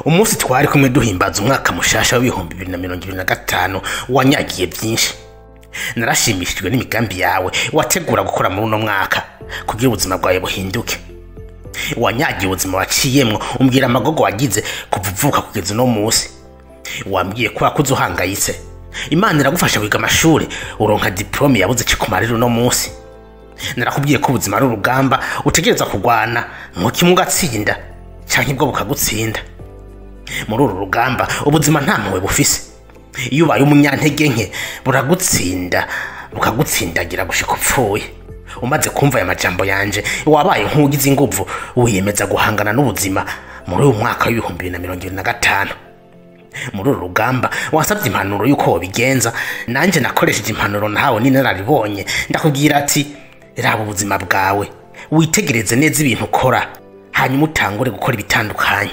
Umunsi twari kumwe duhimbaza umwaka mushasha w'2025 wanyagiye byinshi. Narashimishijwe n'imigambi yawe wategura gukora muri uno mwaka kugira ubuzima bwawe buhinduke. Wanyagiye ubuzima waciyemwo, umbwira amagogo wagize kuva uvuka kugeza uno munsi. Wambwiye ko wakuze uhangayitse, Imana iragufasha wiga amashuri uronka diplome yabuze ikikumarira uno munsi. Narakubwiye ko ubuzima ari urugamba utegereza kurwana, kimwe ugatsinda canke bwo bukagutsinda. Muri uru rugamba ubuzima nta mpuhwe bufise. Iyo ubaye umunyantege nke buragutsinda, bukagutsindagira gushika upfuye. Umaze kumva aya majambo yanje wabaye nk'ugize inguvu, wiyemeza guhangana n'ubuzima muri uyu mwaka w'2025. Muri uru rugamba wasabye impanuro y'uko wobigenza, nanje nakoresheje impanuro nahawe n'inararibonye. Ndakubwira ati raba ubuzima bwawe, witegereze neza ibintu ukora, hanyuma utangure gukora ibitandukanye.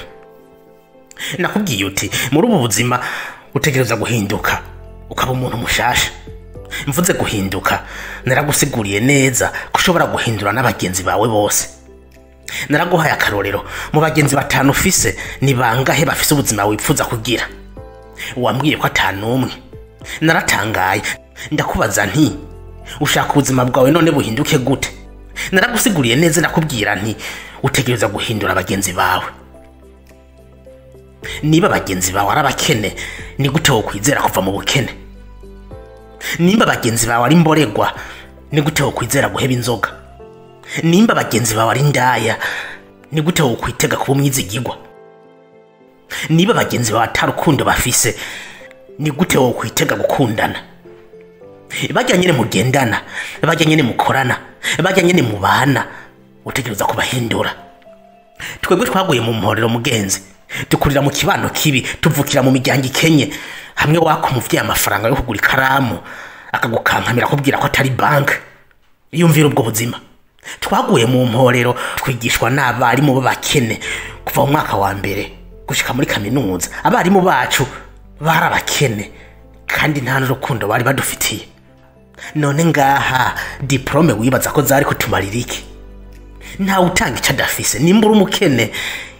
Nakubwiye uti muri ubu buzima utegereza guhinduka ukaba umuntu mushasha. Mvuze guhinduka, naragusiguriye neza ko ushobora guhindura n'abagenzi bawe bose. Naraguhaye akarorero, mu bagenzi batanu ufise ni bangahe bafise ubuzima wipfuza kugira? Wambwiye ko atanu umwe. Naratangaye, ndakubaza nti ushaka ubuzima bwawe none buhinduke gute? Naragusiguriye neza, nakubwira nti utegereza guhindura abagenzi bawe. Niba abagenzi bawe ari abakene, ni gute wokwizera kuva mu bukene? Nimba abagenzi bawe ari imboregwa, ni gute wokwizera guheba inzoga? Nimba abagenzi bawe ari indaya, ni gute wokwitega kuba umwizigirwa? Niba abagenzi bawe ata rukundo bafise, ni gute wokwitega gukundana? Bajya nyene mugendana, bajya nyene mukorana, bajya nyene mubana, utegereza kubahindura. Twebwe twaguye mu mporero mugenzi, dukurira mu kibano kibi, tuvukira mu miryango ikenye. Hamwe waka umuvyeyi amafaranga yo kugura ikaramu akagukankamira akubwira ko atari banke. Yumvira ubwo buzima. Twaguye mu mporero, twigishwa n'abarimu b'abakene kuva mu mwaka wa mbere gushika muri kaminuza. Abarimu bacu bari abakene kandi nta n'urukundo bari badufitiye. None ngaha diplome wibaza ko zari kutumarira iki? Ntawe utanga ico adafise. Nimba uri umukene,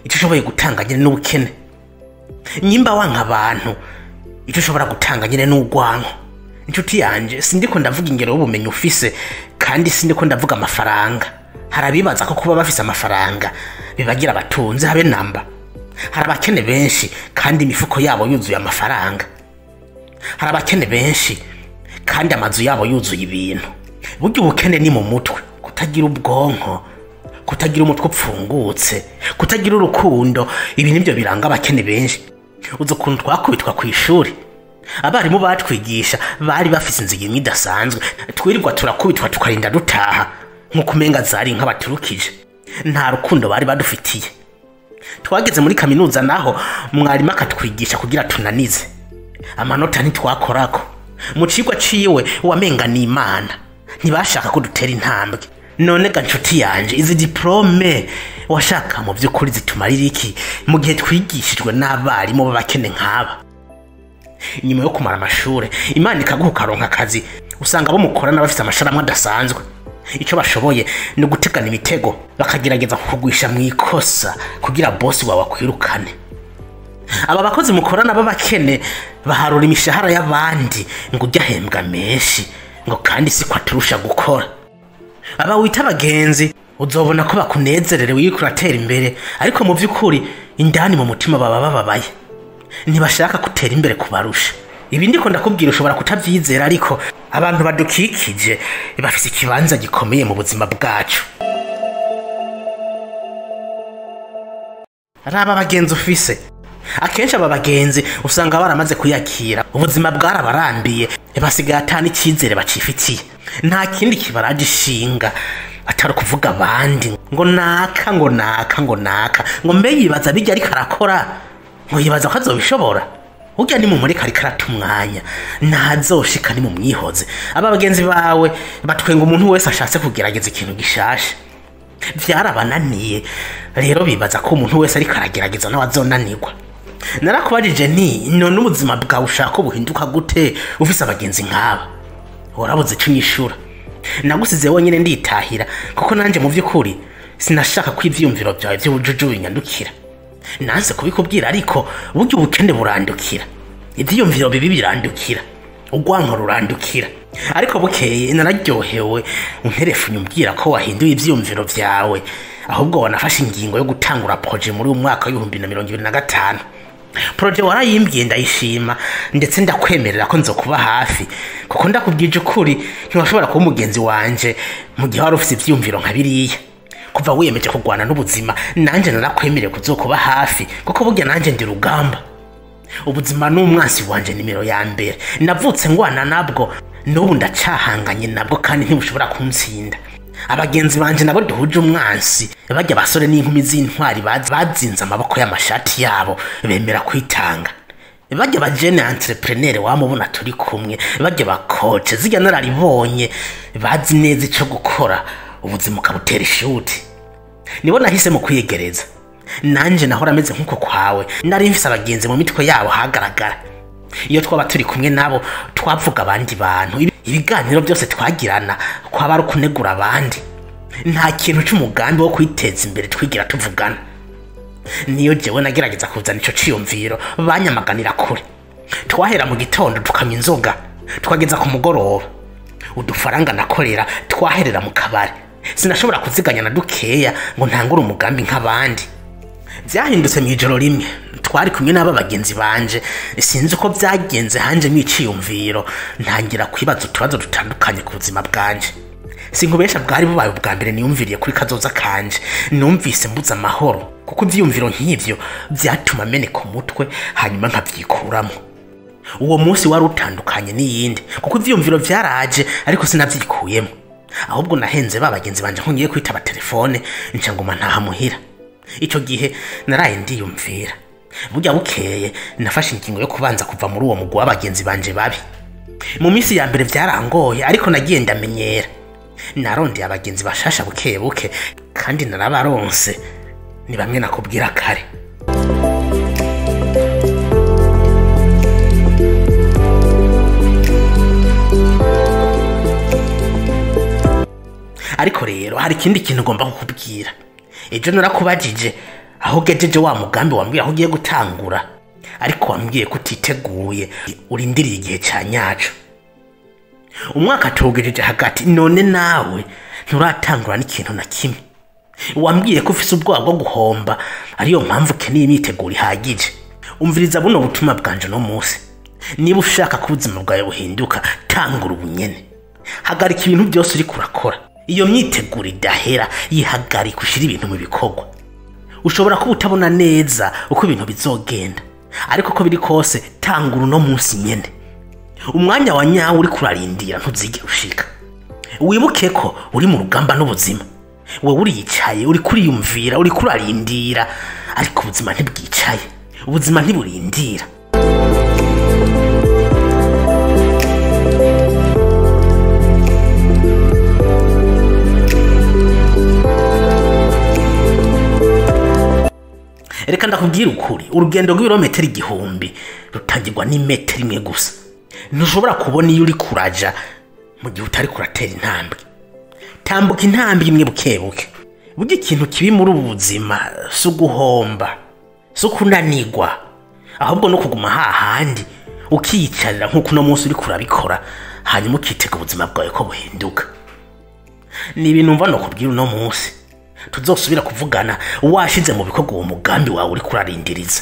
ico ushoboye gutanga nyene n'ubukene. Nimba wanka abantu, ico ushobora gutanga nyene n'urwanko. Inshuti yanje, sindiko ndavuga ingero y'ubumenyi ufise, kandi sindiko ndavuga amafaranga. Hari abibaza ko kuba bafise amafaranga bibagira abatunzi, habe namba. Hari abakene benshi kandi imifuko yabo yuzuye amafaranga. Hari abakene benshi kandi amazu yabo yuzuye ibintu. Burya ubukene ni mu mutwe, kutagira ubwonko, kutagira umutwe upfungutse, kutagira urukundo, ibi nibyo biranga abakene benshi. Uzi ukuntu twakubitwa kw'ishuri? Abarimu batwigisha bari bafise inzigo imwe idasanzwe. Twirirwa turakubitwa tukarinda dutaha nk'uko umenga zari nk'abaturukije. Nta rukundo bari badufitiye. Twageze muri kaminuza naho mwarimu akatwigisha kugira tunanize. Amanota ntitwakorako. Mu cigwa ciwe wamenga ni Imana. Ntibashaka ko dutera intambwe. None ga nshuti yanje, izi diplome washaka mu vy'ukuri zitumarira iki mu gihe twigishijwe n'abarimu b'abakene nk'aba? Inyuma yo kumara amashure, Imana ikaguha ukaronka akazi, usanga abo mukorana bafise amasharamwe adasanzwe. Ico bashoboye ni ugutegana imitego, bakagerageza kukugwisha mw'ikosa kugira bosi wawe akwirukane. Aba bakozi mukorana b'abakene baharura imishahara y'abandi ngo ujye ahembwa menshi, ngo kandi siko aturusha gukora. Aba wita abagenzi uzobona ko bakunezererewe iyo uriko uratera imbere, ariko mu vy'ukuri indani mu mutima baba bababaye, ntibashaka gutera imbere kubarusha. Ibi ndiko ndakubwira ushobora kutavyizera, ariko abantu badukikije bafise ikibanza gikomeye mu buzima bwacu. Raba abagenzi ufise. Akenshi aba bagenzi usanga baramaze kuyakira, ubuzima bwarabarambiye, basigaye ata n'icizere bacifitiye. Nta kindi kibaraje ishinga atari ukuvuga abandi ngo naka, ngo naka, ngo naka, ngo mbe yibaza bijya ariko arakora, ngo yibaza ko azobishobora. Urya ni mumureka ariko arata umwanya, ntazoshika ni mumwihoze. Aba bagenzi bawe batwenga umuntu wese ashatse kugerageza ikintu gishasha. Vyarabananiye rero, bibaza ko umuntu wese ariko aragerageza nawe azonanirwa. Narakubajije nti none ubuzima bwawe ushaka buhinduka gute ufise abagenzi nk'aba? Warabuze ico unyishura. Nagusize wenyine nditahira, kuko nanje mu vy'ukuri sinashaka ko ivyiyumviro vyawe vy'ubujuju binyandukira. Nanse kubikubwira, ariko burya ubukene burandukira, ivyiyumviro bibi birandukira, urwanko rurandukira. Ariko bukeye nararyohewe unterefunye umbwira ko wahinduye ivyiyumviro vyawe, ahubwo wanafashe ingingo yo gutangura projet muri uyu mwaka w'2025. Projet warayimbwiye ndayishima, ndetse ndakwemerera ko nzokuba hafi, kuko ndakubwije ukuri ntiwashobora kuba umugenzi wanje mu gihe wari ufise ivyiyumviro nka biriya. Kuva wiyemeje kurwana n'ubuzima, nanje narakwemereye kuzokuba hafi, kuko burya nanje ndi rugamba. Ubuzima ni umwansi wanje nimero ya mbere, navutse ngwana nabwo, n'ubu ndacahanganye nabwo kandi ntibushobora kuntsinda. Abagenzi banje nabo duhuje umwansi, bajya abasore n'inkumi z'intwari bazinze amaboko y'amashati yabo bemera kwitanga, bajya abajene entrepreneur wamubona turi kumwe, bajya bakoce zirya nararibonye bazi neza ico gukora, ubuzima ukabutera ishuti. Nibo nahisemo kwiyegereza. Nanje nahora ameze nk'uko kwawe, nari mfise abagenzi mu mitwe yabo hagaragara. Iyo twaba turi kumwe nabo twavuga abandi bantu, ibiganiro byose twagirana kwaba ari ukunegura abandi. Nta kintu c'umugambi wo kwiteza imbere twigira tuvugana. Niyo jewe nagerageza kuzana ico ciyumviro, banyamaganira kure. Twahera mu gitondo tukanywa inzoga, twageza ku mugoroba. Udufaranga nakorera twaherera mu kabari. Sinashobora kuziganya na dukeya ngo ntangure umugambi nk'abandi. Vyahindutse mw'ijoro rimwe, twari kumwe n'aba bagenzi banje, sinzi uko vyagenze hanje mw'iciyumviro, ntangira kwibaza utubazo dutandukanye ku buzima bwanje. Sinkubesha bwari bubaye ubwa mbere niyumviriye kuri kazoza kanje, numvise mbuze amahoro, kuko ivyiyumviro nk'ivyo vyatuma meneka umutwe hanyuma nkavyikuramo. Uwo munsi wari utandukanye n'iyindi, kuko ivyiyumviro vyaraje ariko sinavyikuyemo. Ahubwo nahenze ba bagenzi banje ko ngiye kwitaba telefone, nca nguma ntaha muhira. Ico gihe naraye ndiyumvira. Burya bukeye nafashe ingingo yo kubanza kuva muri uwo mugwi w'abagenzi banje babi. Mu minsi ya mbere vyarangoye, ariko nagiye ndamenyera. Narondeye abagenzi bashasha buke buke, kandi narabaronse. Ni bamwe nakubwira kare. Ariko rero hari ikindi kintu ngomba kukubwira. Ejo narakubajije aho ugejeje wa mugambi wambwiye aho ugiye gutangura, ariko wambwiye ko utiteguye, urindiriye igihe ca nyaco. Umwaka tuwugejeje hagati, none nawe nturatangura n'ikintu na kimwe. Wambwiye ko ufise ubwoba bwo guhomba, ariyo mpamvu ukeneye imyiteguro ihagije. Umviriza buno butumwa bwanje no munsi. Niba ushaka ko ubuzima bwawe buhinduka, tangura ubunyene. Hagarika ibintu byose uriko urakora. Iyo myiteguro idahera, yihagarika ushire ibintu mu bikorwa. Ushobora kuba utabona neza uko ibintu bizogenda, ariko uko biri kose tangura uno munsi nyene. Umwanya wa nyawo uriko urarindira ntuzigera ushika. Wibuke ko uri mu rugamba n'ubuzima. Wewe uriyicaye, uriko uriyumvira, uriko urarindira, ariko ubuzima ntibwicaye, ubuzima ntiburindira. Reka ndakubwira ukuri, urugendo rw'ibirometero 1000 rutangirwa n'imetero imwe gusa. Ntushobora kubona iyo uri kuraja mu gihe utari kuratera intambwe. Tambuka intambwe imwe buke buke. Burya ikintu kibi muri ubu buzima si uguhomba, si ukunanirwa, ahubwo no kuguma hahandi ukiyicarira nk'uko uno munsi uri kurabikora, hanyuma ukitega ubuzima bwawe ko buhinduka. Ni ibintu mva nokubwira uno munsi. Tuzosubira kuvugana washize mu bikorwa uwo mugambi wawe uri kurarindiriza.